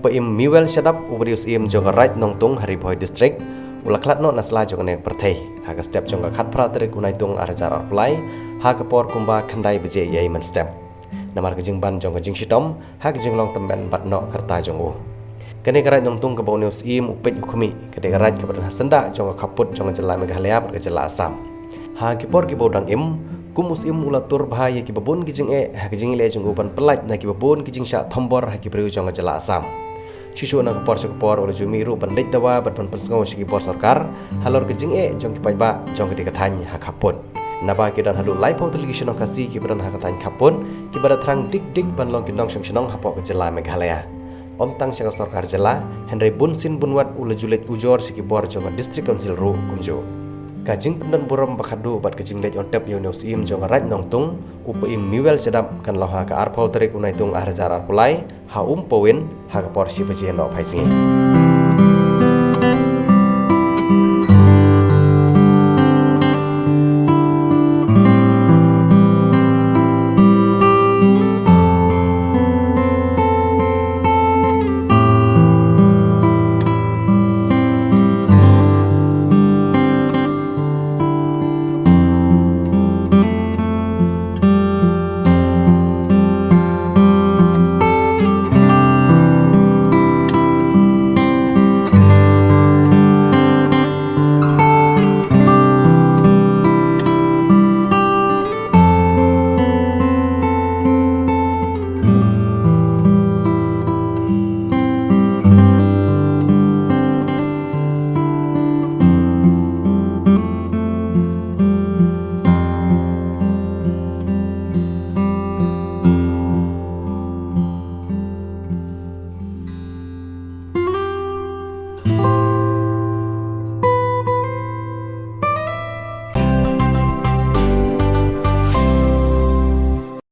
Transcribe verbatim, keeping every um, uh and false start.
Pyim Mewel Shadap, u briew Syiem jong ka Raid Nongtung ha Ri Bhoi District, u la khlad noh na sla jong kane ka pyrthei ha ka step jong ka khatphra tarik u Naitung ar hajar arphew lai, ha ka por kumba khyndai baje ïa i mynstep, namar ka jingban jong ka jingshitom ha ka jinglong tymmen bad noh ka rta jong u. Kane ka Raid Nongtung kaba une u Syiem u peit u khmih, ka dei ka raid kaba don ha syndah jong ka khappud jong ka jylla Meghalaya bad ka jylla Assam. Ha ki por kiba u dang im, kum u Syiem u la tur bha ïa kiba bun ki jingeh ha ka jingïaleh jong u ban pyllait na kiba bun ki jingshah thombor ha ki briew jong ka jylla Assam. Shuh shuh na ka por sha ka por u la ju mih ruh ban leit dawa bad ban pynsngew sha ki bor sorkar halor ka jingeh jong ki paidbah jong katei ka thaiñ ha khappud. Naba ki don haduh laiphew tylli ki shnong Khasi kiba don ha ka thaiñ khappud, kiba da thrang dik dik ban long ki nongshong shnong hapoh ka jylla Meghalaya. Ym tang sha ka sorkar jylla, hynrei bunsien bunwat u la ju leit ujor sha ki bor jong ka District Council ruh kumjuh. Ka jingpyndon burom ba khatduh bad ka jingleit on tep ïa une u Syiem jong ka Raid Nongtung, u Pyim Mewel Shadap, kan long ha ka arphew tarik u Naitung ar hajar arphew lai, ha Umpowin, ha ka por shi baje nohphai sngi.